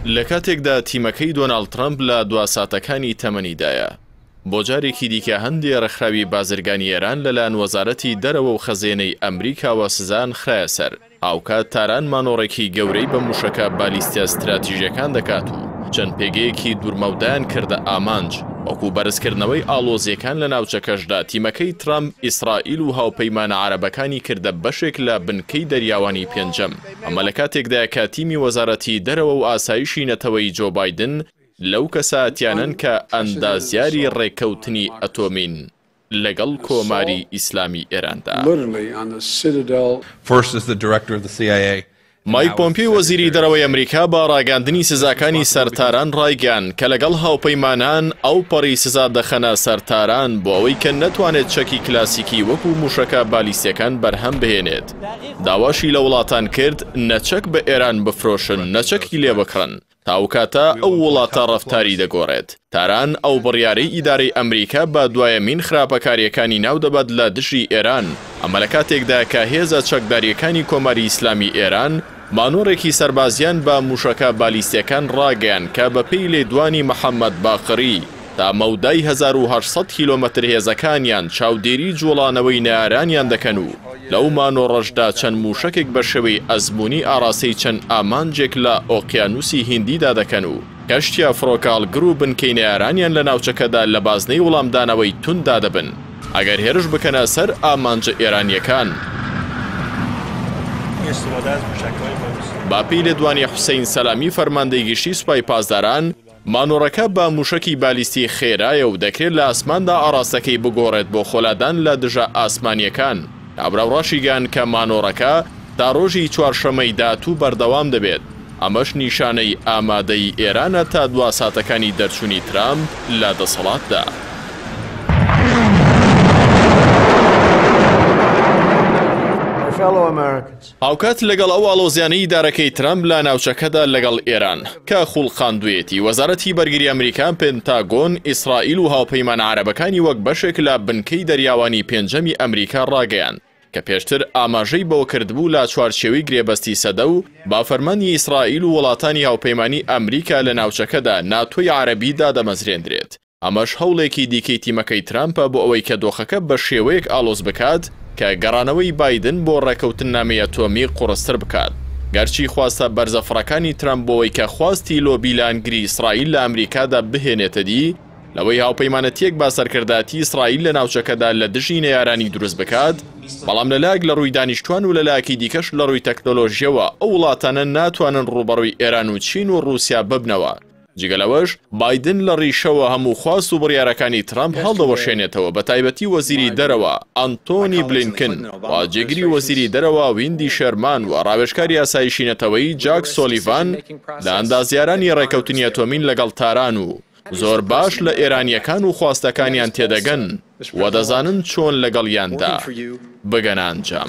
لە کاتێکدا تیمەکەی دۆناڵد ترەمپ لە دوا ساتەکانی تەمەنیدایە، بۆ جارێکی دیکە هەندێ ڕێکخراوی بازرگانی ئێران لەلایەن وەزارەتی دەرەوە و خەزێنەی ئەمریکاوە سزایان خرایە سەر. هاوکات تاران مانۆڕێکی گەورەی بە مووشەکە بالیستیە ستراتیژیەکان دەکات و چەند پێگەیەکی دوورمەودایان کردە ئامانج، وەکو بەرزکردنەوەی ئاڵۆزییەکان لە ناوچەکەشدا تیمەکەی ترەمپ ئیسرائیل و هاوپەیمانە عەرەبەکانی کردە بەشێک لە بنکەی دەریاوانی پێنجەم. ئەمە لە کاتێکدایە کە تیمی وەزارەتی دەرەوە و ئاسایشی نەتەوەیی جۆ بایدن لەو کەسایەتیانەن کە ئەندازیاری ڕێککەوتنی ئەتۆمین لەگەڵ کۆماری ئیسلامی ئێراندا. مایک پۆمپیۆ وەزیری دەرەوەی ئەمریکا بە ڕاگەیاندنی سزاکانی سەر تاران ڕایگەیاند کە لەگەڵ هاوپەیمانان ئەوپەڕی سزا دەخەنە سەر تاران بۆ ئەوەی کە نەتوانێت چەکی کلاسیکی وەکو موشەکە بالیستیەکان بەرهەم بهێنێت. داواشی لە وڵاتان کرد نە چەک بە ئێران بفرۆشن نە چەکی لێ بکڕن. تا ئەو کاتە ئەو وڵاتە ڕەفتاری دەگۆڕێت. تاران ئەو بڕیارەی ئیدارەی ئەمریکا بە دوایەمین خراپەکارییەکانی ناو دەبات لە دژی ئێران، ئەمە لە کاتێکدایە کە هێزە چەکدارییەکانی کۆماری ئیسلامی ئێران مانۆڕێکی سەربازییان بە مووشەکە بالیستییەکان ڕاگەیاند کە بە پێی لێدوانی محەممەد باقری تا مەودای 1800 کیلۆمەتر هێزەکانیان چاودێری جوڵانەوەی نەیارانیان دەکەن و لەو مانۆڕەشدا چەند مووشەکێک بە شێوەی ئەزموونی ئاڕاستەی چەند ئامانجێک لە ئۆقیانووسی هیندیدا دەکەن و کەشتییە فڕۆکەهەڵگر و بنکەی نەیارانیان لە ناوچەکەدا لە بازنەی وڵامدانەوەی تونددا دەبن ئەگەر هێرش بکەنە سەر ئامانجە ئێرانییەکان. بەپێی لێدوانی حوسەین سەلامی فەرماندەی گشتی سوپای پاسداران، مانۆڕەکە بە مووشەکی بالیستی خێرایە و دەکرێت لە ئاسماندا ئاڕاستەکەی بگۆڕێت بۆ خۆلادان لە دژە ئاسمانییەکان. ناوبراو ڕاشیگەیاند کە مانۆڕەکە تا ڕۆژی چوارشەممەی داهاتوو بەردەوام دەبێت، ئەمەش نیشانەی ئامادەیی ئێرانە تا دوا ساتەکانی دەرچوونی ترامپ لە دەسەڵاتدا. هاوکات لەگەڵ ئەو ئاڵۆزیانەی ئیدارەکەی ترەمپ لە ناوچەکەدا لەگەڵ ئێران کە خوڵقاندوویەتی، وەزارەتی بەرگری ئەمریکا، پنتاگۆن، ئیسرائیل و هاوپەیمانە عەرەبەکانی وەک بەشێک لە بنکەی دەریاوانی پێنجەمی ئەمریکا ڕاگەیاند کە پێشتر ئاماژەی بەوە کردبوو لە چوارچێوەی گرێبەستی سەدە و بە فەرمانی ئیسرائیل و وڵاتانی هاوپەیمانی ئەمریکا لە ناوچەکەدا ناتۆی عەرەبی دادەمەزرێندرێت. ئەمەش هەوڵێکی دیکەی تیمەکەی ترامپە بۆ ئەوەی کە دۆخەکە بە شێوەیەک ئاڵۆز بکات کە گەڕانەوەی بایدن بۆ ڕێکەوتننامەی ئەتۆمی قوڕستر بکات. گەرچی خواستە بەرزەفڕەکانی ترامپ بۆ ئەوەی کە خواستی لۆبی لایەنگری ئیسرائیل لە ئەمریکادا بهێنێتە دی، لەوەی هاوپەیمانەتییەک بە سەرکردایەتی ئیسرائیل لە ناوچەکەدا لە دژی نەیارانی دروست بکات، بەڵام لەلایەک لە ڕووی دانیشتوان و لەلایەکی دیکەش لە ڕووی تەکنۆلۆژییەوە ئەو وڵاتانە ناتوانن ڕووبەڕووی ئێران و چین و ڕووسیا ببنەوە. جگە لەوەش بایدن لە ڕیشەوە هەموو خواست و بڕیارەکانی ترەمپ هەڵدەوەشێنێتەوە بەتایبەتی وەزیری دەرەوە ئەنتۆنی بلینکن و جێگری وەزیری دەرەوە ویندی شێرمان و ڕاوێژکاری ئاسایشی نەتەوەیی جاک سۆلیڤان لە ئەندازیارانی ڕێکەوتنی ئەتۆمین لەگەڵ تاران و زۆر باش لە ئێرانییەکان و خواستەکانیان تێدەگەن و دەزانن چۆن لەگەڵیاندا بگەنە ئەنجام.